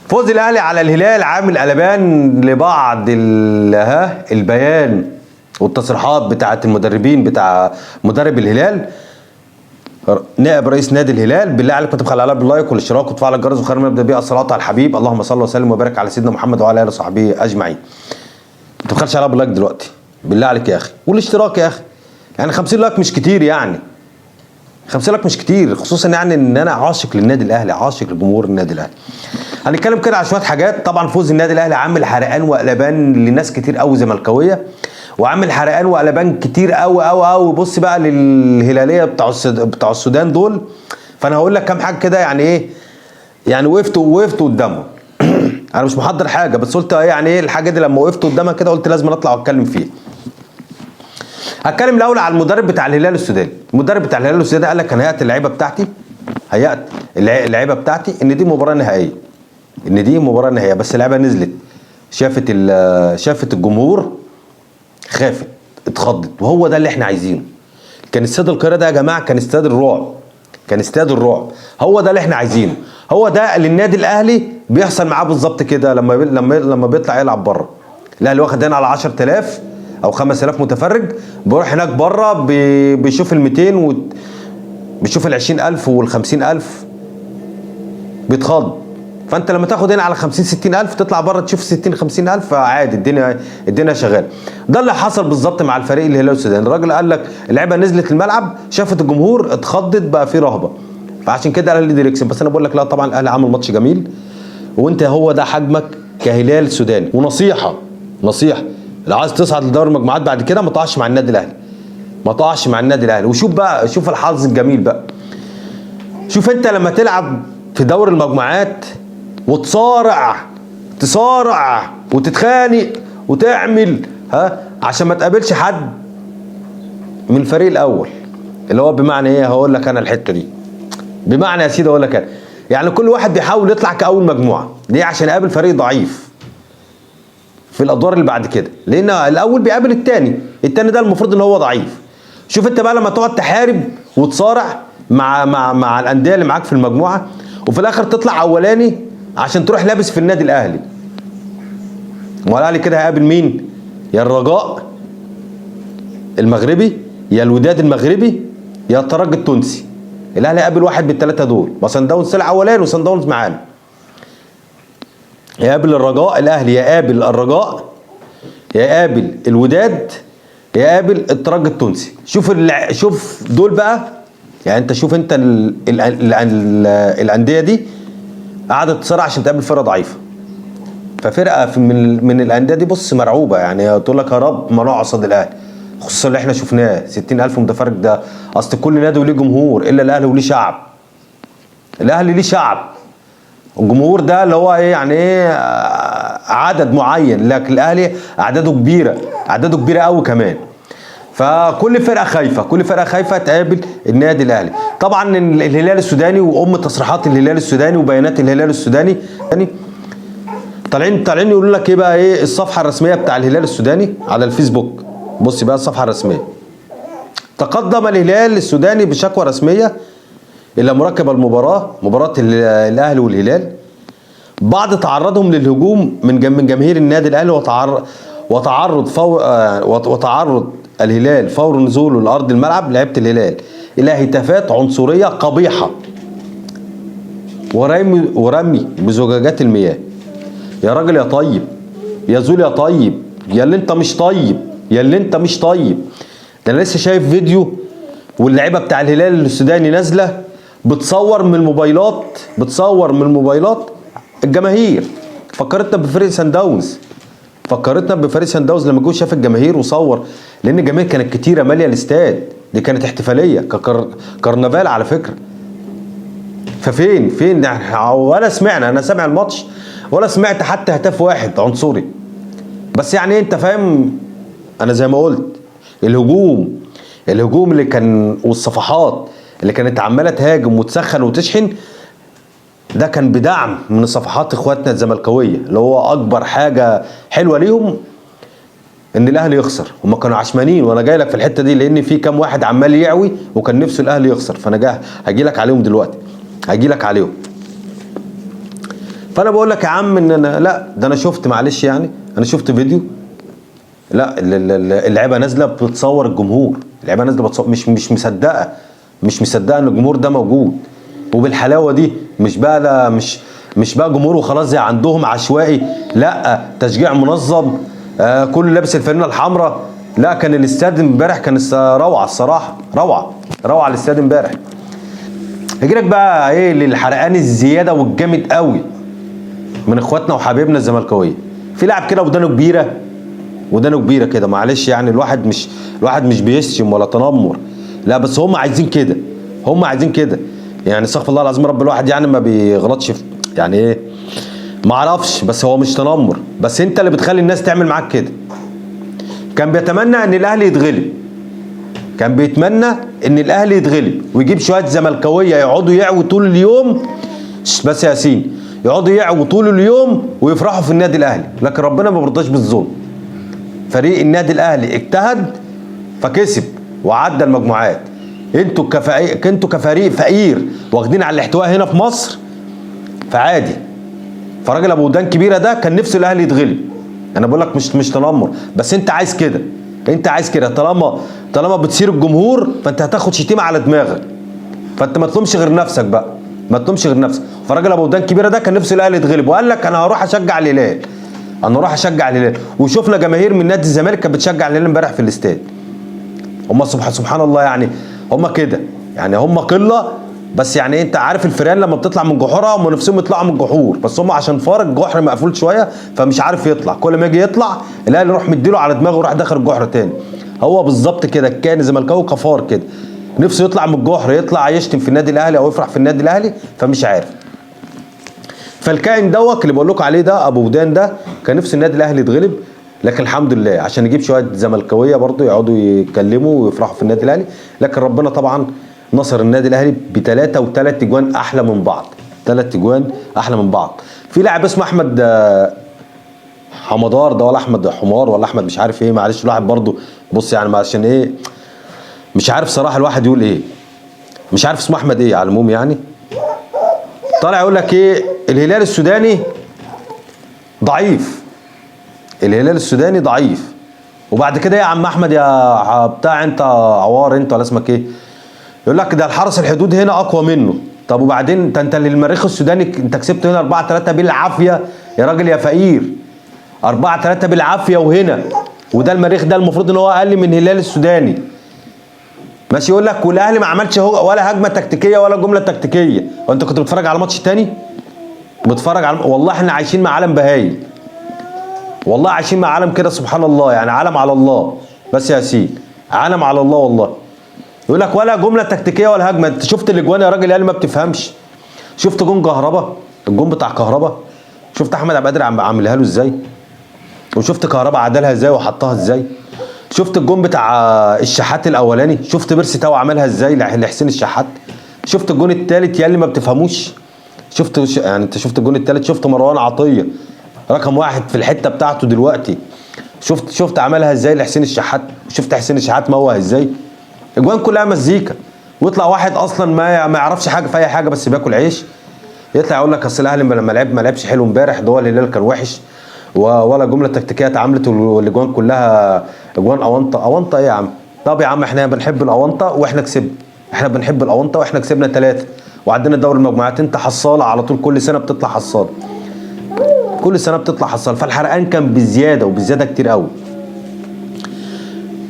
فوز الاهلي على الهلال عامل قلبان لبعض البيان والتصريحات بتاعه المدربين، بتاع مدرب الهلال، نائب رئيس نادي الهلال. بالله عليكم تبخل على بال like والاشتراك وتفعل الجرس، وخير ما نبدا بيه الصلاة على الحبيب. اللهم صل وسلم وبارك على سيدنا محمد وعلى اله وصحبه اجمعين. ما تبخلش عليا بال like دلوقتي بالله عليك يا اخي، والاشتراك يا اخي. يعني 50 like مش كتير، يعني 50 like مش كتير، خصوصا يعني ان انا عاشق للنادي الاهلي، عاشق لجمهور النادي الاهلي. هنتكلم كده على شوية حاجات. طبعا فوز النادي الاهلي عامل حرقان وقلبان لناس كتير قوي زملكاويه، وعامل حرقان وقلبان كتير قوي قوي قوي. بص بقى للهلاليه بتاع السودان دول. فانا هقول لك كام حاجة كده، يعني ايه يعني وقفت قدامهم. انا مش محضر حاجة، بس قلت يعني ايه الحاجة دي لما وقفت قدامها كده قلت لازم اطلع واتكلم فيها. هتكلم الاول على المدرب بتاع الهلال السوداني. المدرب بتاع الهلال السوداني قال لك انا هيئت اللعيبة بتاعتي، هيئت اللعيبة بتاعتي ان دي مباراة نهائية، ان دي مباراة نهائية. بس اللعيبة نزلت شافت الجمهور، خافت، اتخضت، وهو ده اللي احنا عايزينه. كان استاد القاهرة ده يا جماعة كان استاد الرعب، كان استاد الرعب. هو ده اللي احنا عايزينه، هو ده اللي النادي الاهلي بيحصل معاه بالظبط كده لما بيطلع يلعب بره. الاهلي واخد هنا على 10000 او 5000 متفرج، بيروح هناك بره بيشوف ال 200 بيشوف ال 20000 وال 50000 بيتخض. فانت لما تاخد هنا على 50 60000 تطلع بره تشوف 60 50000 عادي، الدنيا شغالة. ده اللي حصل بالظبط مع الفريق الهلال السوداني. الراجل قال لك اللعيبة نزلت الملعب، شافت الجمهور، اتخضت، بقى في رهبة، فعشان كده الاهلي قدر يكسب. بس انا بقول لك لا، طبعا الاهلي عمل ماتش جميل، وانت هو ده حجمك كهلال سوداني. ونصيحة، نصيحة، لو عايز تصعد لدوري المجموعات بعد كده ما تقعش مع النادي الاهلي، ما تقعش مع النادي الاهلي. وشوف بقى، شوف الحظ الجميل بقى، شوف انت لما تلعب في دوري المجموعات وتصارع، تصارع وتتخانق وتعمل عشان ما تقابلش حد من الفريق الاول، اللي هو بمعنى ايه؟ هقول لك انا الحتة دي بمعنى يا سيدي، اقول لك انا يعني كل واحد بيحاول يطلع كاول مجموعة ليه؟ عشان يقابل فريق ضعيف في الادوار اللي بعد كده، لان الاول بيقابل الثاني، الثاني ده المفروض ان هو ضعيف. شوف انت بقى لما تقعد تحارب وتصارع مع مع مع الاندية اللي معاك في المجموعة، وفي الاخر تطلع اولاني عشان تروح لابس في النادي الاهلي. ما الاهلي كده هيقابل مين؟ يا الرجاء المغربي، يا الوداد المغربي، يا الترجي التونسي. الاهلي هيقابل واحد من الثلاثة دول. ما صن داونز طلع اولاني وصن داونز معانا. يقابل الرجاء الاهلي، يقابل الرجاء، يقابل الوداد، يقابل الترجي التونسي. شوف شوف دول بقى، يعني انت شوف انت ال ال ال ال الاندية دي قعدت تصارع عشان تقابل فرقه ضعيفة. ففرقه من الاندية دي بص مرعوبه، يعني تقول لك يا رب ما نقع قصاد الاهلي، خصوصا اللي احنا شفناه 60000 متفرج. ده اصل كل نادي وليه جمهور، الا الاهلي وليه شعب. الاهلي ليه شعب، الجمهور ده اللي هو ايه يعني ايه عدد معين، لكن الاهلي اعداده كبيرة، اعداده كبيرة قوي كمان. فكل فرقه خايفة، كل فرقه خايفة تقابل النادي الاهلي. طبعا الهلال السوداني وام تصريحات الهلال السوداني وبيانات الهلال السوداني يعني طالعين يقولوا لك ايه بقى؟ ايه الصفحة الرسمية بتاع الهلال السوداني على الفيسبوك؟ بص بقى الصفحة الرسمية. تقدم الهلال السوداني بشكوى رسمية الى مراقب المباراة، مباراة الاهلي والهلال، بعد تعرضهم للهجوم من جماهير النادي الاهلي وتعرض فور وتعرض الهلال فور نزوله لارض الملعب لعيبة الهلال الى هتافات عنصرية قبيحة ورمي بزجاجات المياه. يا راجل يا طيب، يا زول يا طيب، يا اللي انت مش طيب، يا اللي انت مش طيب. ده انا لسه شايف فيديو واللعيبة بتاع الهلال السوداني نازله بتصور من الموبايلات، بتصور من الموبايلات الجماهير. فكرتنا بفريق سان داونز، فكرتنا بفريق سان داونز لما جه شاف الجماهير وصور، لان الجماهير كانت كتيرة ماليه الاستاد، دي كانت احتفالية كرنفال على فكرة. ففين فين ولا سمعنا، انا سامع الماتش ولا سمعت حتى هتاف واحد عنصري. بس يعني انت فاهم، انا زي ما قلت الهجوم اللي كان والصفحات اللي كانت عماله تهاجم وتسخن وتشحن، ده كان بدعم من صفحات اخواتنا الزملكاويه، اللي هو اكبر حاجة حلوة ليهم ان الاهلي يخسر. هما كانوا عشمانين، وانا جاي لك في الحتة دي لان في كام واحد عمال يعوي وكان نفسه الاهلي يخسر، فانا جاي هاجي لك عليهم دلوقتي، هاجي لك عليهم. فانا بقول لك يا عم ان انا لا، ده انا شفت، معلش يعني انا شفت فيديو، لا اللعيبة نازله بتصور الجمهور، اللعيبة نازله بتصور، مش مصدقه، مش مصدقه ان الجمهور ده موجود وبالحلاوه دي. مش بقى لا، مش بقى جمهور وخلاص زي عندهم عشوائي، لا تشجيع منظم، كله لابس الفانله الحمراء. لا كان الاستاد امبارح كان روعه الصراحة، روعه روعه الاستاد امبارح. هجيلك بقى ايه للحرقان الزيادة والجامد قوي من اخواتنا وحبايبنا الزملكاويه. في لاعب كده ودانه كبيرة، ودانه كبيرة كده، معلش يعني الواحد مش بيشتم ولا تنمر، لا بس هم عايزين كده، هم عايزين كده يعني. استغفر الله العظيم رب، الواحد يعني ما بيغلطش في يعني ايه، ما اعرفش، بس هو مش تنمر، بس انت اللي بتخلي الناس تعمل معاك كده. كان بيتمنى ان الاهلي يتغلب، كان بيتمنى ان الاهلي يتغلب ويجيب شوية زملكاويه يقعدوا يعووا طول اليوم، بس يا ياسين يقعدوا يعووا طول اليوم ويفرحوا في النادي الاهلي، لكن ربنا ما بيرضاش بالظلم. فريق النادي الاهلي اجتهد فكسب وعدى المجموعات. انتوا كفريق فقير واخدين على الاحتواء هنا في مصر فعادي. فراجل ابو ودان كبيرة ده كان نفسه الاهلي يتغلب. انا بقول لك مش تنمر، بس انت عايز كده، انت عايز كده. طالما بتصير الجمهور فانت هتاخد شتيمه على دماغك، فانت ما تلومش غير نفسك بقى، ما تلومش غير نفسك. فراجل ابو ودان كبيرة ده كان نفسه الاهلي يتغلب وقال لك انا هروح اشجع الهلال، انا هروح اشجع الهلال. وشفنا جماهير من نادي الزمالك كانت بتشجع الهلال امبارح في الاستاد. هم سبحان الله يعني، هم كده يعني، هم قلة بس يعني. انت عارف الفيران لما بتطلع من جحورها هم نفسهم يطلعوا من الجحور، بس هم عشان فار الجحر مقفول شوية فمش عارف يطلع، كل ما يجي يطلع الاهلي يروح مديله على دماغه ويروح داخل الجحر تاني. هو بالظبط كده كان زملكاوي كفار كده، نفسه يطلع من الجحر، يطلع يشتم في النادي الاهلي او يفرح في النادي الاهلي فمش عارف. فالكائن دوت اللي بقول لكم عليه ده ابو ودان ده كان نفسه النادي الاهلي يتغلب، لكن الحمد لله عشان يجيب شوية زملكاويه برضو يقعدوا يتكلموا ويفرحوا في النادي الاهلي. لكن ربنا طبعا نصر النادي الاهلي بثلاثة وثلاث اجوان احلى من بعض، 3 اجوان احلى من بعض. في لاعب اسمه احمد حمدار ده، ولا احمد حمار، ولا احمد مش عارف ايه، معلش الواحد برضو بص يعني عشان ايه مش عارف صراحة الواحد يقول ايه، مش عارف اسمه احمد ايه. على العموم يعني طالع يقول لك ايه، الهلال السوداني ضعيف، الهلال السوداني ضعيف. وبعد كده يا عم احمد يا بتاع انت عوار انت ولا اسمك ايه، يقول لك ده الحرس الحدود هنا اقوى منه. طب وبعدين ده انت للمريخ السوداني انت كسبت هنا 4-3 بالعافية يا راجل يا فقير، 4-3 بالعافية وهنا، وده المريخ ده المفروض ان هو اقل من الهلال السوداني ماشي. يقول لك والاهلي ما عملش ولا هجمة تكتيكية ولا جملة تكتيكية. وانت كنت بتتفرج على ماتش تاني؟ بتتفرج على، والله احنا عايشين مع عالم بهايم، والله عايشين مع عالم كده سبحان الله يعني، عالم على الله بس يا ياسين، عالم على الله والله. يقول لك ولا جملة تكتيكية ولا هجمة. انت شفت الاجوان يا راجل يا ما بتفهمش؟ شفت جون كهربا، الجون بتاع كهربا، شفت احمد عبد القادر عاملها له ازاي، وشفت كهربا عدلها ازاي وحطها ازاي، شفت الجون بتاع الشحات الاولاني، شفت بيرسي تاو عملها ازاي لحسين الشحات، شفت الجون الثالث يا اللي ما بتفهموش، شفت يعني انت شفت الجون الثالث، شفت مروان عطية رقم 1 في الحتة بتاعته دلوقتي، شفت عملها ازاي لحسين الشحات، شفت حسين الشحات موه ازاي. اجوان كلها مزيكا، ويطلع واحد اصلا ما يعرفش حاجة في اي حاجة بس بياكل عيش، يطلع يقول لك اصل الاهلي لما لعب ما لعبش حلو امبارح، ده هو الهلال كان وحش ولا جملة تكتيكية اتعملت والاجوان كلها اجوان اونطه. اونطه ايه يا عم؟ طب يا عم احنا بنحب الاونطه واحنا كسبنا، احنا بنحب الاونطه واحنا كسبنا 3 وعدينا دوري المجموعات. انت حصاله على طول، كل سنة بتطلع حصاله، كل سنة بتطلع حصاله. فالحرقان كان بزيادة وبزياده كتير قوي.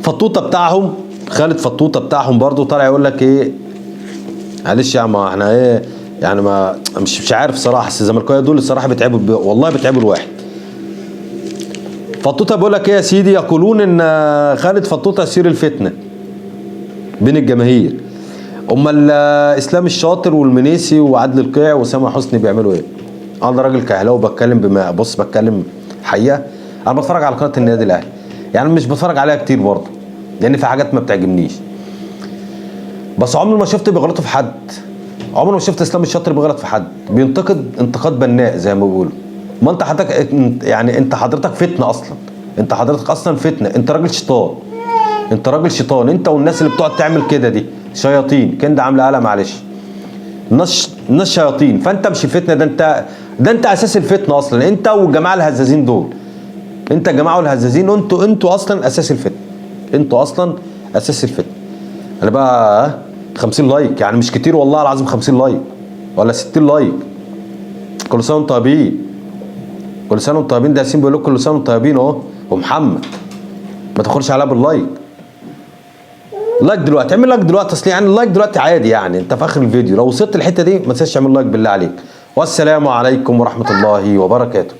فطوطه بتاعهم خالد فطوطه بتاعهم برضو طالع يقول لك ايه، معلش يا عم احنا ايه يعني، ما مش عارف صراحة، الزملكاويه دول الصراحة بيتعبوا والله بيتعبوا الواحد. فطوطه بيقول لك ايه يا سيدي، يقولون ان خالد فطوطه يثير الفتنة بين الجماهير. امال اسلام الشاطر والمنيسي وعدل القيع وسامح حسني بيعملوا ايه؟ انا راجل كهلاوي بتكلم بما بص، بتكلم حقيقة. انا بتفرج على قناة النادي الاهلي، يعني مش بتفرج عليها كتير برضه لان في حاجات ما بتعجبنيش، بس عمري ما شفت بيغلطوا في حد، عمري ما شفت اسلام الشاطر بيغلط في حد، بينتقد انتقاد بناء زي ما بيقولوا. ما انت حضرتك يعني انت حضرتك فتنة اصلا، انت حضرتك اصلا فتنة، انت راجل شيطان، انت راجل شيطان، انت والناس اللي بتقعد تعمل كده دي شياطين. كنده عامله قلق معلش، ناس شياطين. فانت مش فتنة، ده انت ده انت اساس الفتنة اصلا، انت والجماعة الهزازين دول، انت الجماعة والهزازين، انتوا اصلا اساس الفتنة، انتوا اصلا اساس الفتنة. انا بقى 50 like يعني مش كتير والله العظيم، 50 like ولا 60 like. كل سنة وانتم طيبين، كل سنة وانتم طيبين. ده ياسين بيقول لكم كل سنة وانتم طيبين اهو. ومحمد ما تاخدش عليها بال like. like دلوقتي، اعمل like دلوقتي، اصل يعني ال like دلوقتي عادي، يعني انت في اخر الفيديو لو وصلت الحتة دي ما تنساش تعمل like بالله عليك. والسلام عليكم ورحمة الله وبركاته.